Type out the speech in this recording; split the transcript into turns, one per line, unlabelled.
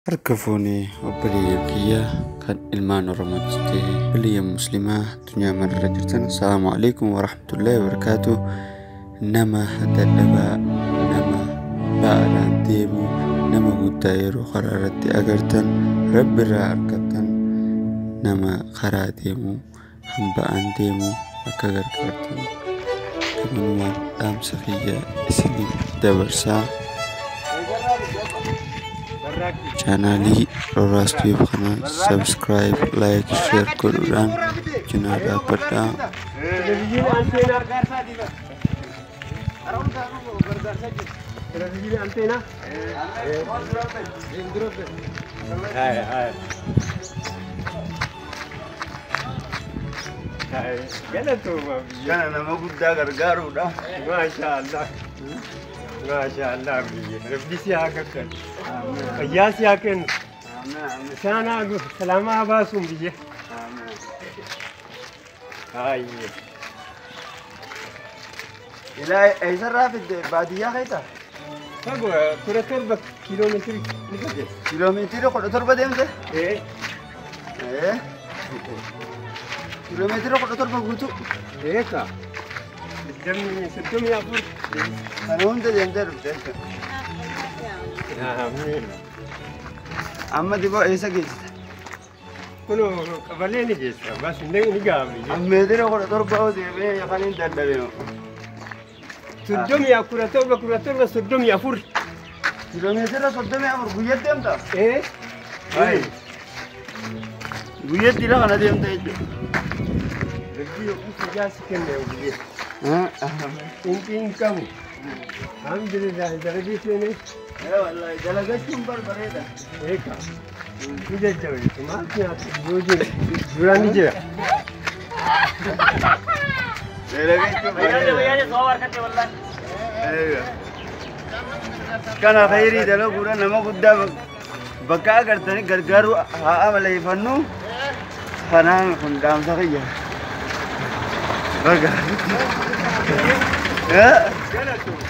Harka fuunee obboleeyyan kiyya kan ilmaan Oromootis ta'e obboleeyyan Muslimaa addunyaa mararra jirtan, Assalaamu alaikum warahmatullahi wabarakaatu. Nama dadhabaa, nama ba'aadhaan deemu, nama guddaa yeroo karaa irratti agartan, Rabbi irraa argattan, nama karaa deemu kan ba'aan deemu akka gargaartan kanumaan dhaamsa kiyya isiniif dabarsaa. Chaanaalii Roraas Tube kana subscribe, like, share godhuudhaan cinaa dhaabbadhaa.
Televizyiinii anteenaa. Haya haya. Galatooma biyya.
Kana nama guddaa gargaaruudha.
Maasha Allah. Maasha Allah biyya. Rabbi si haa gargaaru. Fayyaa si haa kennu. Isaan haa salaamaa haa baasuun biyya. Haayye.
Ilaa eessarraa fidde, baadiyyaa keessa?
Fagoo, 17 kiiloomeetirii ni fageessa.
Kiiloomeetirii 17 deemte?
Ee.
Ee. Kiiloomeetira 17 guutuu?
Eeka. 34.
Kana hunda deemtee dhufte jechuudha.
Amiin.
Amma diboo eessa geessita?
Kunoo qabalee ni geessa. Bas ni ga'a biyya.
Meetira 17 oo deemee kan hin dadhabe.
37, 17, 34.
Kiiloomeetira 34 guyyatti deemta?
Ee.
Hayi. Guyyatti ila kana deemta jechuudha.
Rabbi yommuu fayyaa si kenne biyya. Inqii hin qabu. Alhamdulillah dalabii seenee.
Ee wallahi, dalagachuun barbareeda.
Eeka. Ni jajjabeessu. Maal nyaatu yoo jiru duraan ni jira.
Dalagachuun bareeda. Kana khayrii dalaguudha, nama guddaa bakka agartanii gargaaruu haa amaleeffannu. Kanaan kun dhaamsa kiyya. Baga.
Galatooma.